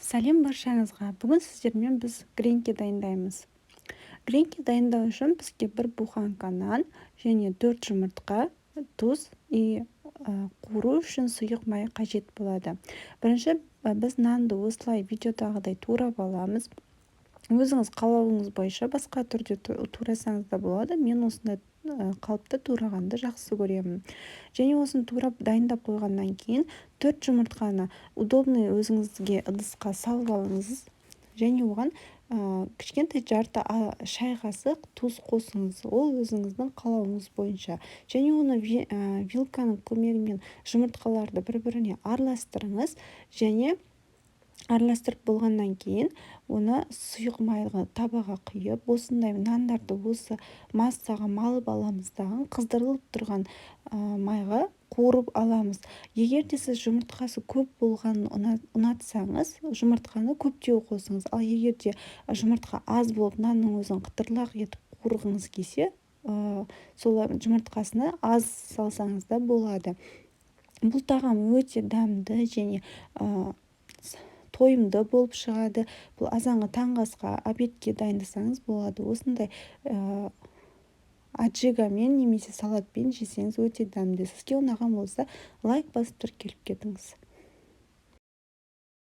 Сәлем баршаңызға! Бүгін сіздермен біз гренки дайындаймыз. Гренки дайындау үшін бізге бір буханка нан және төрт жұмыртқа, тұз и қуыру үшін сұйық май қажет болады. Бірінші біз нанды осылай видеодағыдай турап аламыз. Өзіңіз қалауыңыз бойынша басқа түрде турасаңыз да болады. Мен осындай қалыпта турағанды жақсы көремін. Және осыны турап, дайындап қойғаннан кейін төрт жұмыртқаны удобный өзіңізге ыдысқа салып алыңыз және оған кішкентай жарты шай қасық тұз қосыңыз, ол өзіңіздің қалауыңыз бойынша. Және оны вилканың көмегімен жұмыртқаларды бір біріне араластырыңыз. Және араластырып болғаннан кейін оны сұйық майға табаға құйып, осындай нандарды осы массаға малып аламыз дағы, қыздырылып тұрған майға қуырып аламыз. Егер де сіз жұмыртқасы көп болғанын ұнатсаңыз, жұмыртқаны көптеу қосыңыз. Ал егер де жұмыртқа аз болып, нанның өзін қытырлақ етіп қуырғыңыз келсе, сол жұмыртқасына аз салсаңыз да болады. Бұл тағам өте дәмді және тойымды болып шығады. Бұл азанғы таңғы асқа, обедке дайындасаңыз болады. Осындай аджигамен немесе салатпен жесеңіз, өте дәмді. Сізге ұнаған болса, лайк басып, тіркеліп кетіңіз.